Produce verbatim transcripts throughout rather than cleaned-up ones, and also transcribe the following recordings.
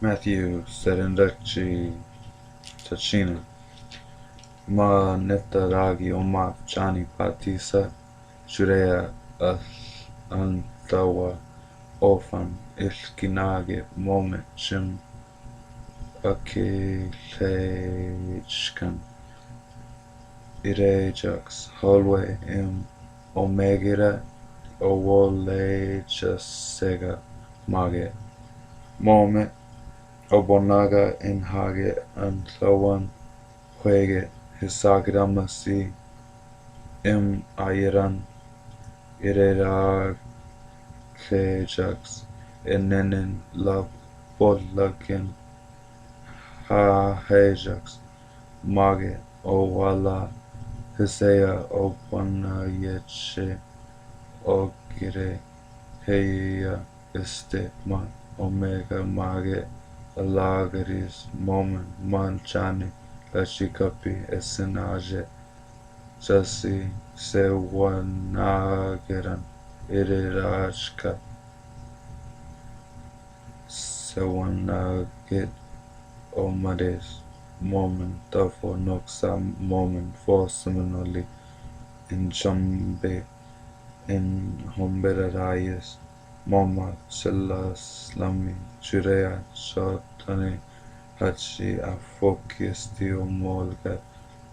Matiu, seren dakji tachina. Ma netta ragi omaf Joni Patisa, Judea al-, antawa ofan ilki-Naget, momet Jim Akilejkan. Ireijaks, Holwe im Omegera, owoleja sega maget. Momet, obonaga in hage antawan huege, hisakidamasi im ayeran. Ireirakeijaks, enenen lapolakin ha hejaks maget, owala hiseya obonayeche ogire heya este ma omega maget. Alagaris momen man Joni lachikapi esinaje sasi sewanageran irirachka sewanagit omades momen tafo noksa momen fo seminoli in chambe in hombera rayes moma selas lami Judea sotani hachi afokiesti omolga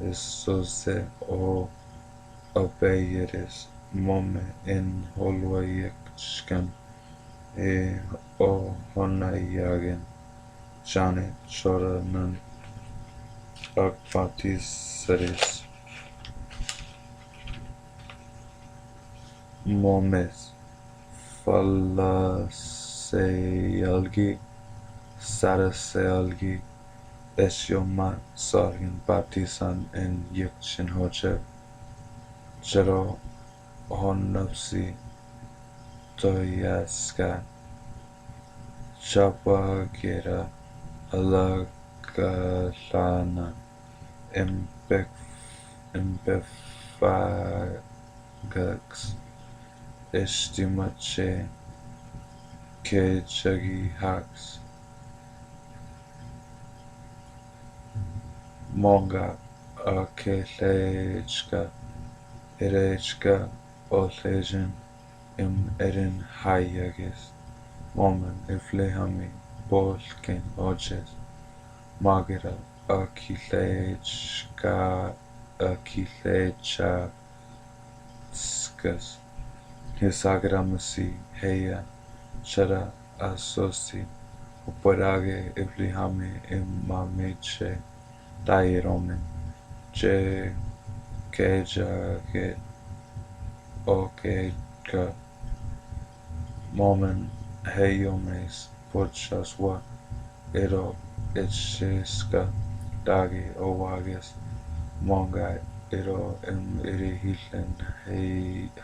esose o apeyeres mome in holwayekchkan e o honayagen Joni choranan akpatisaris momes falaseyalgi saraseyalgi esioma sargin patisan in yekchin hoche jero honnapsi toyaska chapagera alagalana impek impefagaks estimache kechagi haks monga akelechka erechka olejin im erin hayagis momen iflihami bolkin ojes magera akilechka akilecha skas hisagiramasi heya chara asosi operage iflihami im mamiche tairomen je kejage okejka momen heyomes pochaswa ero echeska dagi owages monga ero im iri hilen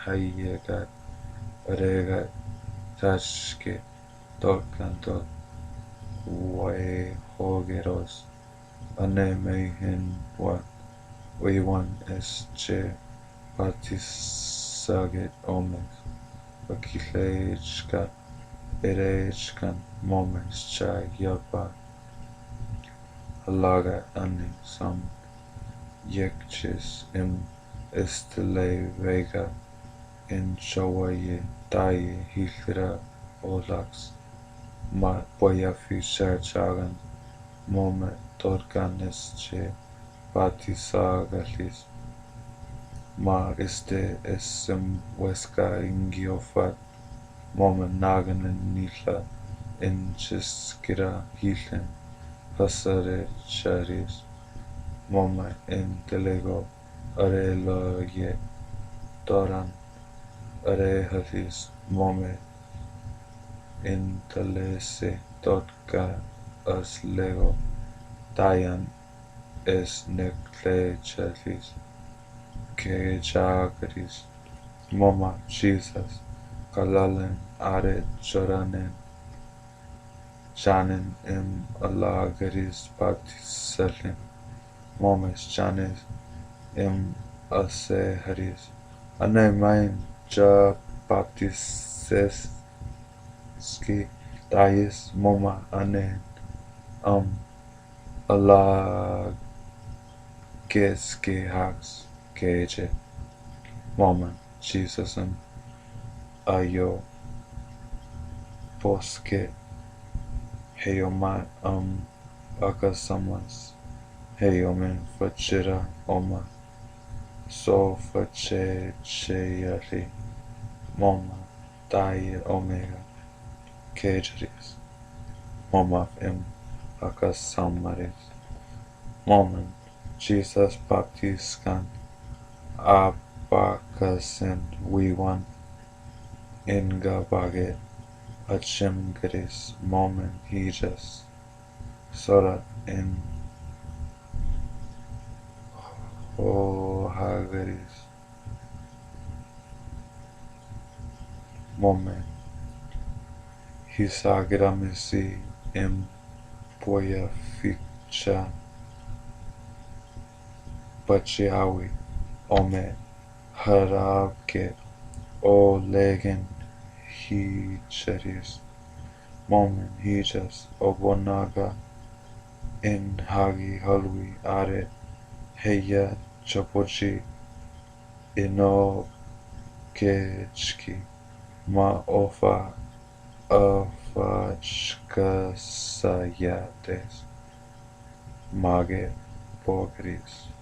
hayegat aregat tachke totkan tot wae hogeros ane meihin wat wiwan este patisaget omes akilechka erechkan momes cha yapa alaga ane sam yekches im estelei vega in chawaye taye hilira olaks ma pwayafi chachagan mome totkan este patisagalis ma este esem weska ingiofat mome naganen nila in cheskira hilen pasarecharis mome in telego areloye toran arehalis mome in talese totka aslego tayan es neklechalis kejagaris moma Jisas kalalen are choranen Jonen im alagaris patisalin momes Jones im aseharis ane main ja patiseski tayis moma ane um, ala geske haks keje. Momen Jisusen ayo poske heyomat um akasamas heyomen fajira oma so fajejeyali moma daye omega kejadis moma im akasamaris. Momen Jisus baptiskan apakasin wiwan inga baget achimgadis momen hijas soda in hohagadis. Momen hisagida misi im boya fikcha bachiawi ome harabke o legen hijadis. Momen hijas obonaga in hagi halwi are heya chapochi ino kechki ma ofa afachkasayates mage pokris.